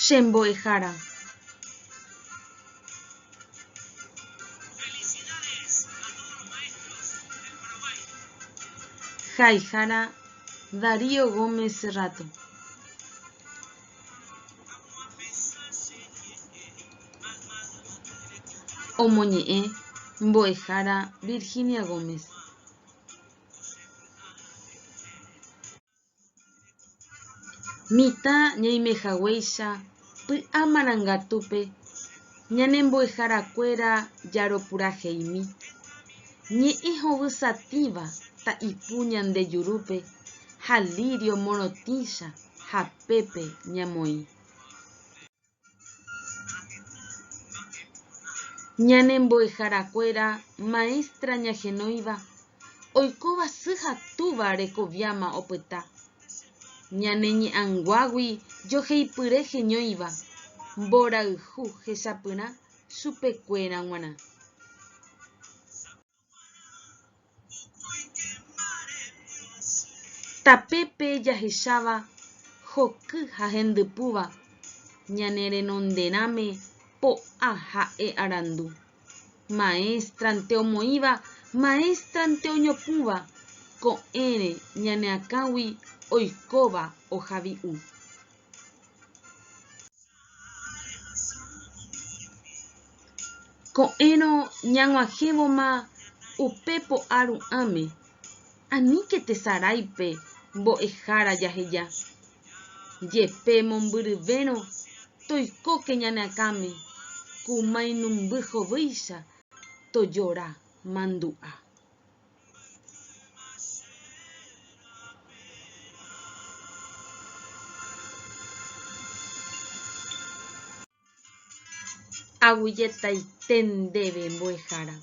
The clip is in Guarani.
Che mbo'ehára. Haihára Darío Gómez Serrato. Omoñe'ẽ mbo'ehára Virginia Gómez. Mitã ñaimehaguéicha py'a marangatúpe ñane mbo'eharakuéra jaropuraheimi, ñe'ẽ hovysatĩva ta'ipu ñande jurúpe ha lirio morotĩcha hapépe ñamoĩ. Ñane mbo'eharakuéra maestra ñahenóiva oikóva sy ha túva rekoviáma opyta. Ñane ñe'ãnguágui joheipyre heñóiva, mborayhu hechapyrã chupekuéra g̃uarã. Tapépe jahecháva hoky ha hendypúva ñane renonderãme po'a ha'e arandu. Maéstrante omoĩva, maéstrante oñopũva, ko'ẽre ñane akãgui oikóva ohavi'u. Ko'ẽrõ ñag̃uahẽvoma upe po'a ru'ãme, aníke tesaráipe mbo'ehára jaheja. Jepe mombyryvérõ toikóke ñane akãme, ku mainumby hovýicha tojora mandu'a. Aguyjetaite ndéve mbo'ehára.